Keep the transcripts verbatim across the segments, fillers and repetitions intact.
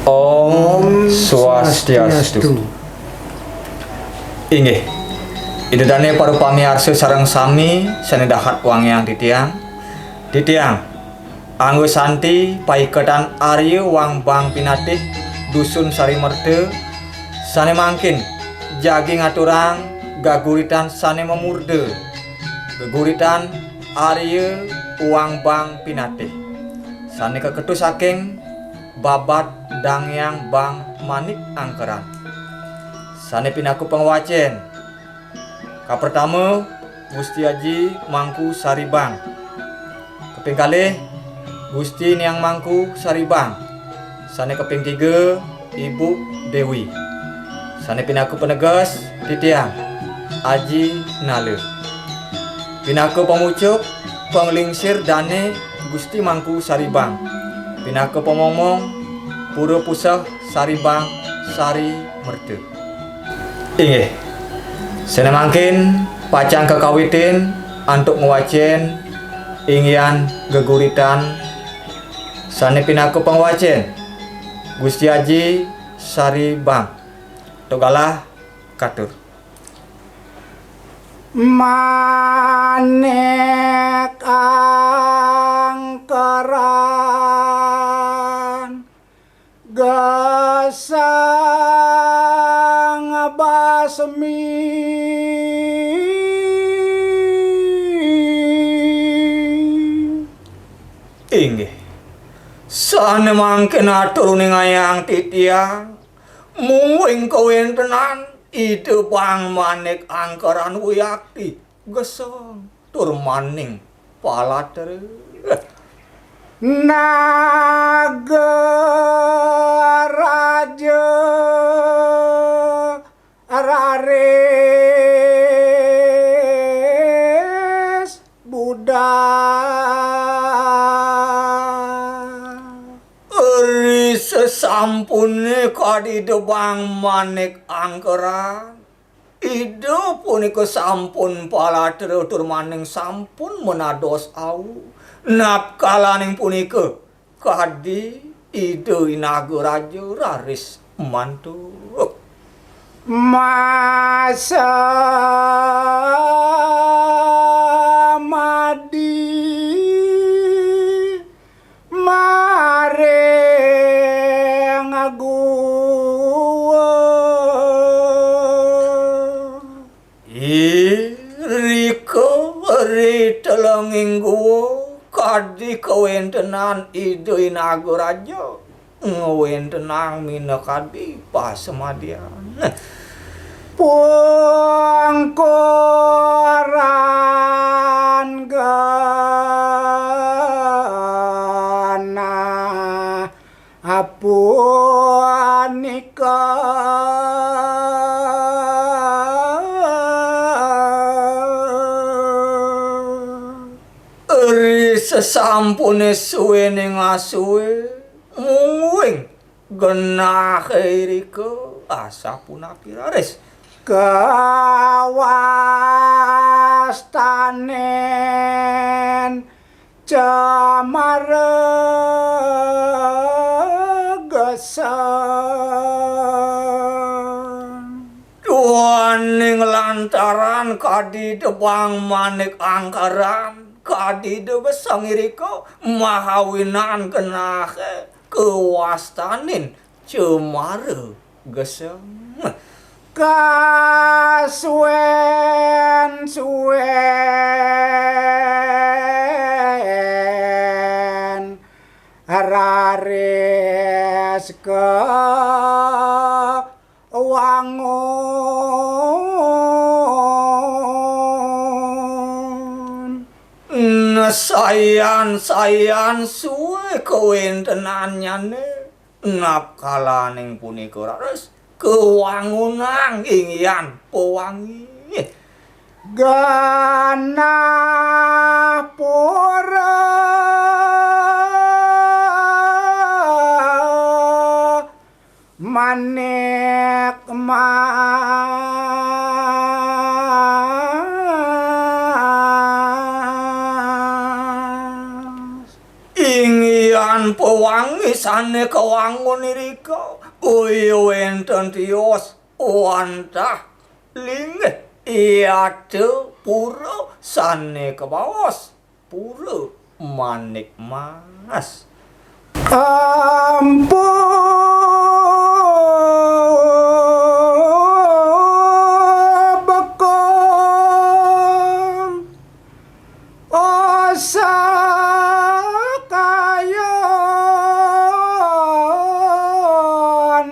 Om Swastiastu. Inggih. Ida dane para pamiarsa sareng sami sane dahat wangiang titiang. Titiang, Angga Santi, paiketan Arya Wangbang Pinatih, Dusun Sarimerta, sane mangkin jagi ngaturang gaguritan sane mamurda, geguritan Arya Wangbang Pinatih, sane kaketu saking babad Dangyang Bang Manik Angkeran, sane pinaka pangwacen. Kapertama, Gusti Aji Mangku Saribang. Kaping kalih, Gusti Niang Mangku Saribang. Sane kaping tiga, Ibu Dewi. Sane pinaka paneges, titiang, Aji Nala. Pinaka pamucuk, panglingsir dane Gusti Mangku Saribang. Pinaka pamomong, Pura Puseh Saribang Sari Merta. Inggih. Sane mangkin pacang kakawitin antuk ngwacen inggihan geguritan sane pinaka pangwacen Gusti Aji Saribang. Togalah katur. Manik angkeran gesang basmi. Inggih. Sane mangkin atur uningayang titiang, mungguing kawentenan Ida Bang Manik Angkeran Wiakti geseng tur maning palatra. Nagaraja raris budal. Ri sesampune kadi Ida Bang Manik Angkeran, Ida punika sampun palatra tur maning sampun menados awu. Napkalaning punika, kadi Ida I Nagaraja raris mantuk. Masa madi maring guwa. Irika ri telenging guwa kadi kawentenan Ida I Nagaraja ngwentenang minakadi pasemadian. Pungkuran genah punika. Ri sesampune suwening asuwe, mungguing genahe irika asapunapi raris. Kawastanen cemara gesang. Duaning lantaran kadi Ida Bang Manik Angkeran, kadi Ida geseng irika mahawinan genahe kawastanin cemara geseng. Kasuwen-suwen raris kawangun. Sayan-sayan suwe kawentenannyane. Napkalaning punika raris kawangunang inggihan pewangi. Genah pura manik mas. Inggihan pewangi Sane kawangun irika, kaya wenten tios wantah linggih yata pura sane kabaos Pura Manik Mas. Ampu bekung osakayon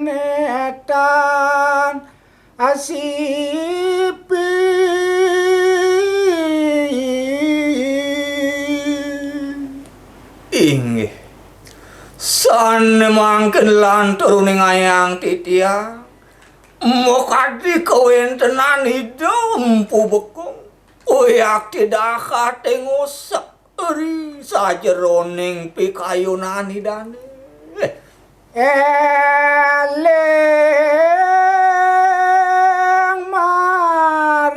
netan asipi. Inggih. Sane mangkin lantur uningayang titiang, makadi kawentenan Ida Empu Bekung, uyakti dahating osek ri sajeroning pikayunan Idane. Eling maring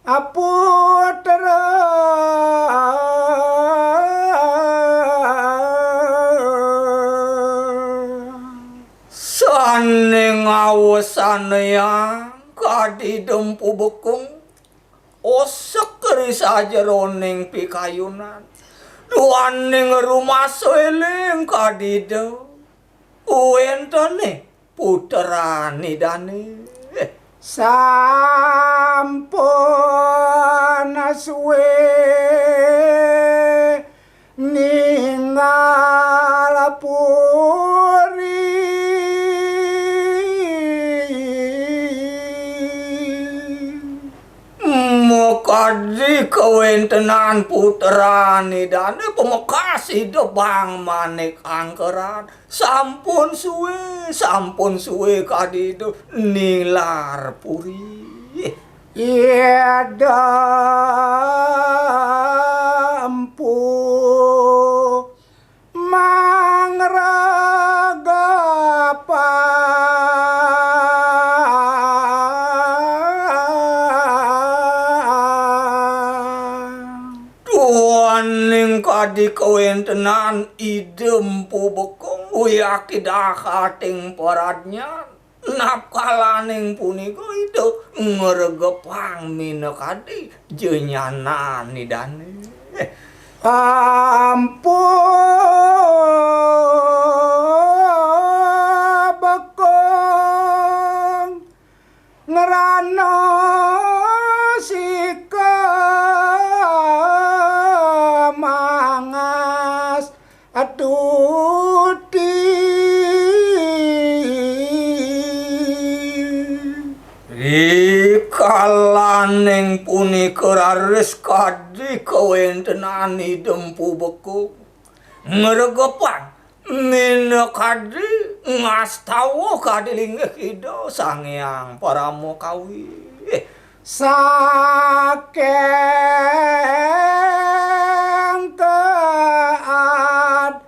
aputra. Sane ngawesanayang kadi Ida Empu Bekung, osek ri sajeroning pikayunan. Duaning rumasa eling kadi Ida wentene putran Idane. Sampun suwe ninggal puri. Makadi kawentenan putran Idane pamekas Ida Bang Manik Angkeran. Sampun suwe, sampun suwe kadi Ida nilar puri. Ida Empu mangregepang. Duaning kadi kawentenan Ida Empu Bekung, uyakti dahating pradnyan. Napkalaning punika Ida ngregepang minakadi jenyanan Idane. Ampu Bekung ngrana sika mangas atuti. Rikalaning punika raris kadi kawentenan Ida Empu Bekung ngregepang minakadi ngastawa kadi linggih Ida Sang Hyang Parama Kawi. Saking keadnyanan.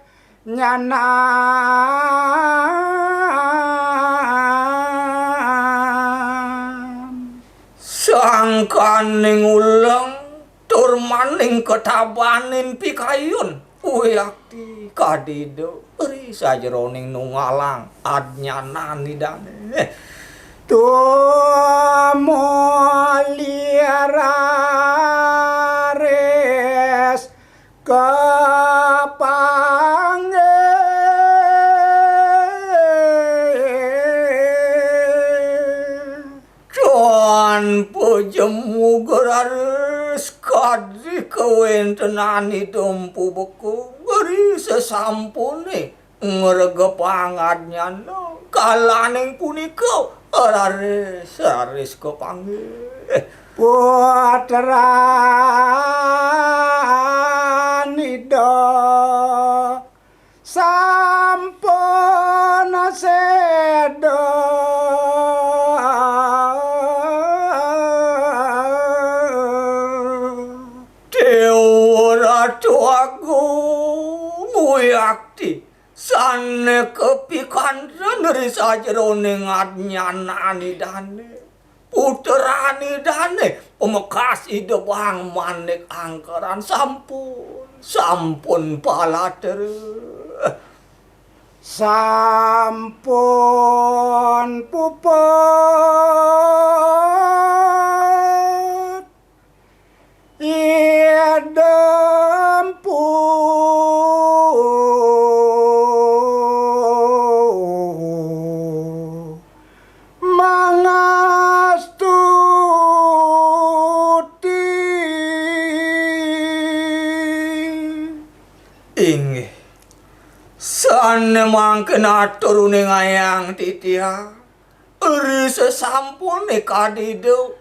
Sangkaning uleng tur maning ketabanin pikayun. Uyakti kadi Ida ri sajeroning nunggalang adnyanan Idane. Tumuli raris kapanggih. Tan pajemug raris kadi kawentenan Ida Empu Bekung ri sasampune ngregepang adnyana. Kalaning punika raris, raris kapanggih. Putran Ida sampun seda. Dewa Ratu Agung, uyakti sane kapikanten ri sajeroning adnyanan Idane. Putran Idane, pamekas Ida Bang Manik Angkeran sampun, sampun palatra. Sampun puput Ida Empu mangastuti. Inggih. Sané mangkin atur uningayang titiang. Ri sesampune kadida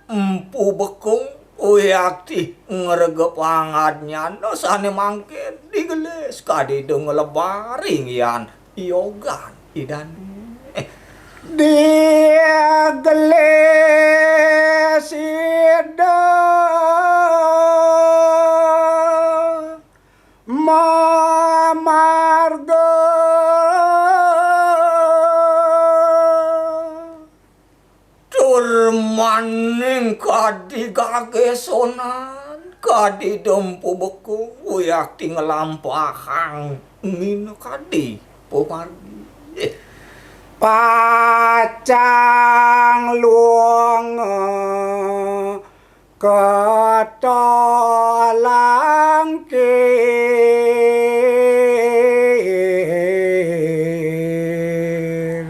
Empu Bekung wiakti ngregep pangadnyana sané mangkin digelis kadida nglebari nggian yogan Idane. Digelis Ida mamarga. Tur maning kadi gagesonan, kadida Empu Bekung wiakti nglampahang minakadi pamargi. Pacang lunga katalangkir.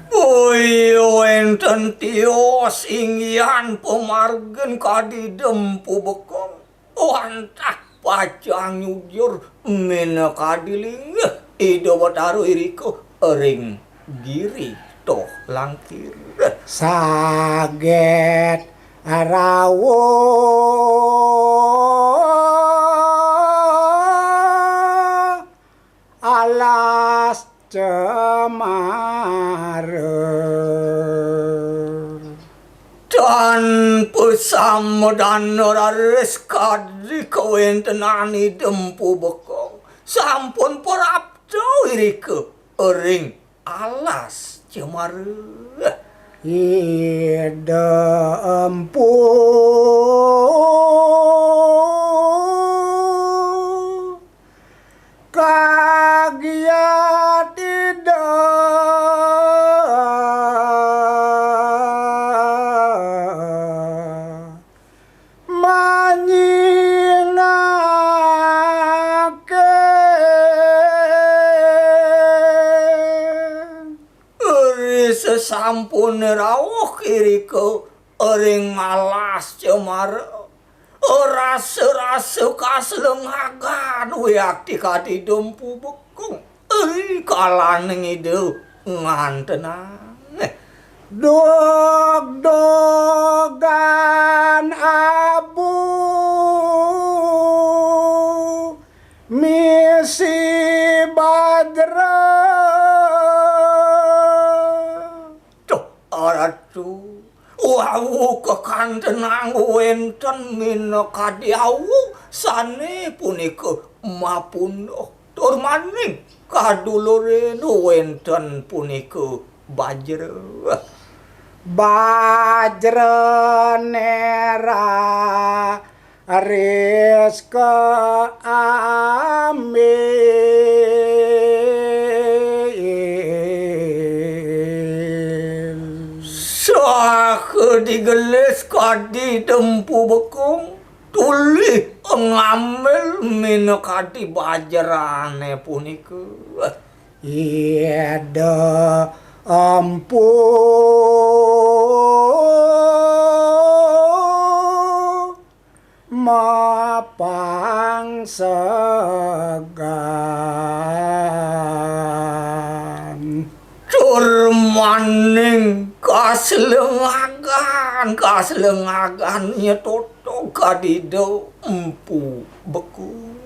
Boya wénten tios inggihan pamargin kadida Empu Bekung. Wantah pacang nyujur minakadi linggih Ida Betara irika ring giri toh langkir. Saget rawuh alas cemara. Tan pasamedana raris kadi kawéntenan Ida Empu Bekung sampun prapta irika ring alas cemara. Ida Empu kagiat Ida manyingaken. Ri sesampune rawuh irika ring alas cemara, rasa-rasa kaslengagan wiakti kadida Empu Bekung. Ri kalaning Ida ngantenang. Dogdogan abu misi bajra. Duh, Ratu, wau kakantenang wénten minakadi awu sané punika mapunduh. Tur maning kadulurin wénten punika bajra. Bajra nera ris kaambil. Saha digelis kadida Empu Bekung, tuli ngambil minakadi bajrane punika. Ida Empu mapangsegan. Tur maning kaslengagan, kaslengagan nyetotog kadida Empu Bekung.